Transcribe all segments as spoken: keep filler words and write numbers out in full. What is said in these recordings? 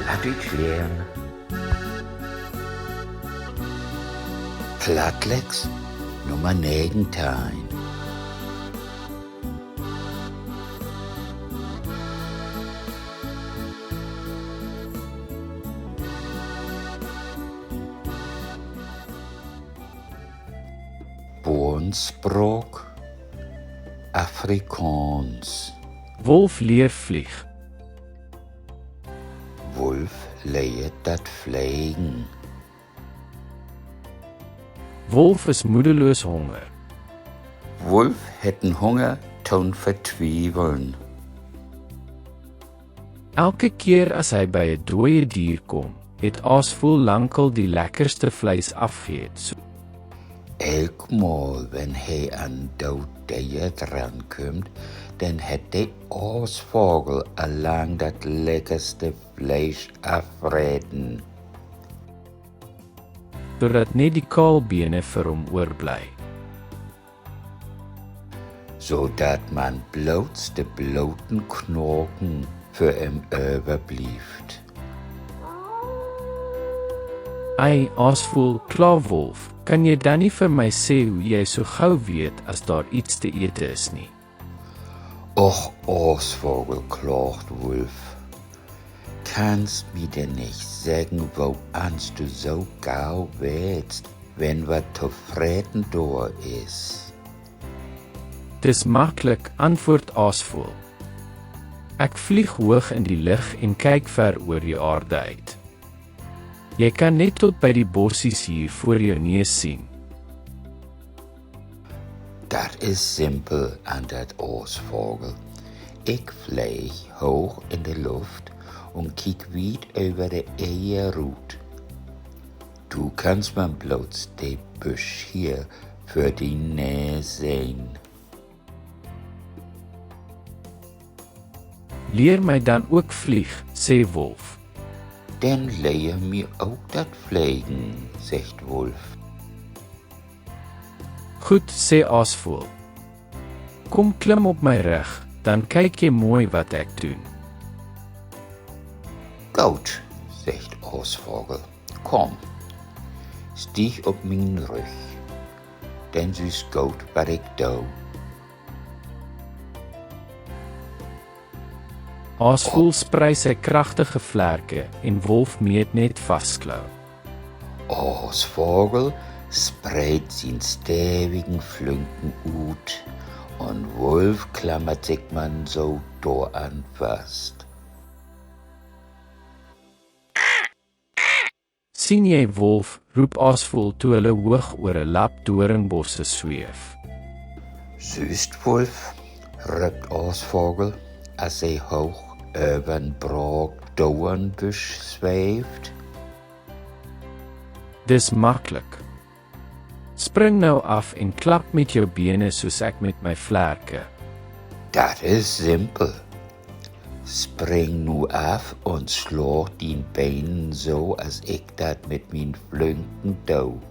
Plattdüütsch lehren. Plattlex Nummer negenteihn. Boornspraak: Afrikaans. Wulf leert vlieg. Wulf leert dat Flegen. Wulf is moedeloos honger. Wulf hett en Hunger to'n Vertwieveln. Elke keer as hy bi en dooie Dier kump, hett Aasvoël lank al de lekkerste Vlees afgeet. So elk Mal, wenn he an en doot Deert rankümmt, denn hett de Aasvagel al lang dat lekkerste Fleesch affreten, so dat neet de Kaalbene för hum överblei, so dat man bloots de bloten Knaken för em överblievt. Ei, Aasvoël, klaag Wulf, kann ji denn nich för mi seggen, wo ji so gau weert, as dor iets te eten is, nie? Och, Aasvagel, klaagt Wulf, kannst mi denn nich seggen, woans du so gau weerst, wenn wat to freten dor is? 't Is makkelik, antwoordt Aasvoël. Ek vlieg hoog in de Lucht un kiek ver över de Aarde uit. Ji kann neet tot bi de bossies hier vör jo nees sien. Dat is simpel, antwoordt Aasvagel. Ik fleeg hoog in de Lucht un kiek wiet över de Eer rut. Du kannst man bloots de Büsch hier vör dien Nees sehn. Leer mi denn ok vlieg, sä Wulf. Denn leer mi ok dat Flegen, seggt Wulf. Good, sä Aasvoël. Kumm, klimm op mien Rügg, denn kiek ji mooi, wat ek dun. Good, seggt Aasvagel. Kumm, stieg op mien Rügg, denn sühst good, wat ik do. Aasvoël spreid sien krachtige Flerke un Wulf mutt neet vastklamre. Aasvagel spreid sien stevigen Flünken ut un Wulf klammert sik man so doran fast. Sien ji, Wulf, röppt Aasvoël, to hul hoog över en Lapp Doornbosse sweeft. Sühst, Wulf, röppt Aasvagel, as he hoog över en Braak Doornbusch sweeft. Dis makkelik. Spring nu af un klapp mit jo Bene, soos ek mit mien Flerke. Dat is simpel. Spring nu af un slaag dien Benen so, as ik dat mit mien Flünken do.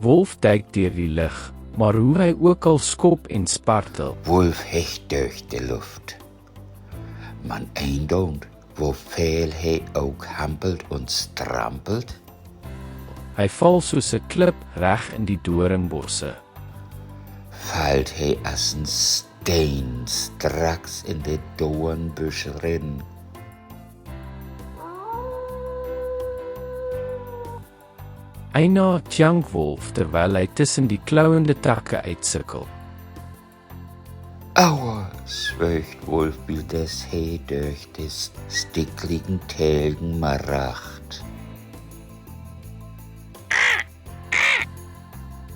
Wulf duik dör de Lucht, mar wo he ok al schopp un spartel, Wulf heggt dörch de Luft, man eendoont, wo veel he ok hampelt un strampelt, he fallt soos en Klipp recht in de Doornbosse. Fallt he as en Steen stracks in de Doornbusch rin. Eina, jankt Wulf, terwiel he tüschen de klauende Tacke uitsükkelt. Aua, swöögt Wulf, wieldes he dörch de stickligen Telgen maracht.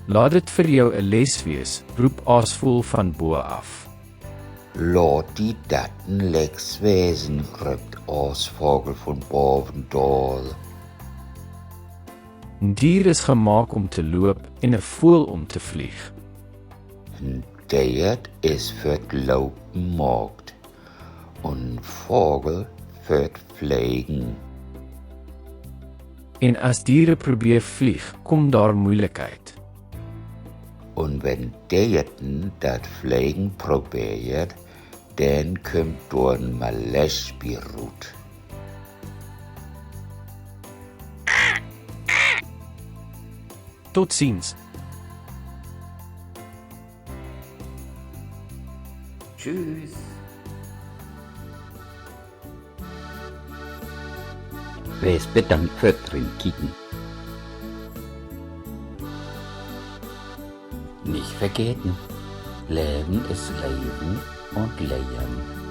Laat et för jo en Les wees, röppt Aasvoël von boven af. Laat di dat en Les wesen, röppt Aasvagel von boven daal. En Dier is gemaakt üm to lopen un en Voël üm to fleegen. En Deert is för't Lopen maakt un en Vagel för't Flegen. Un as Dieren probeert to fleegen, kummt dor Moeilikheid. Un wenn Deerten dat Flegen probeert, Denn kümmt dor en Malesch bi rut. Dozins. Tschüss. Wees bedankt för't Rinkieken. Nich vergeten: Leven is Leven un Lehren.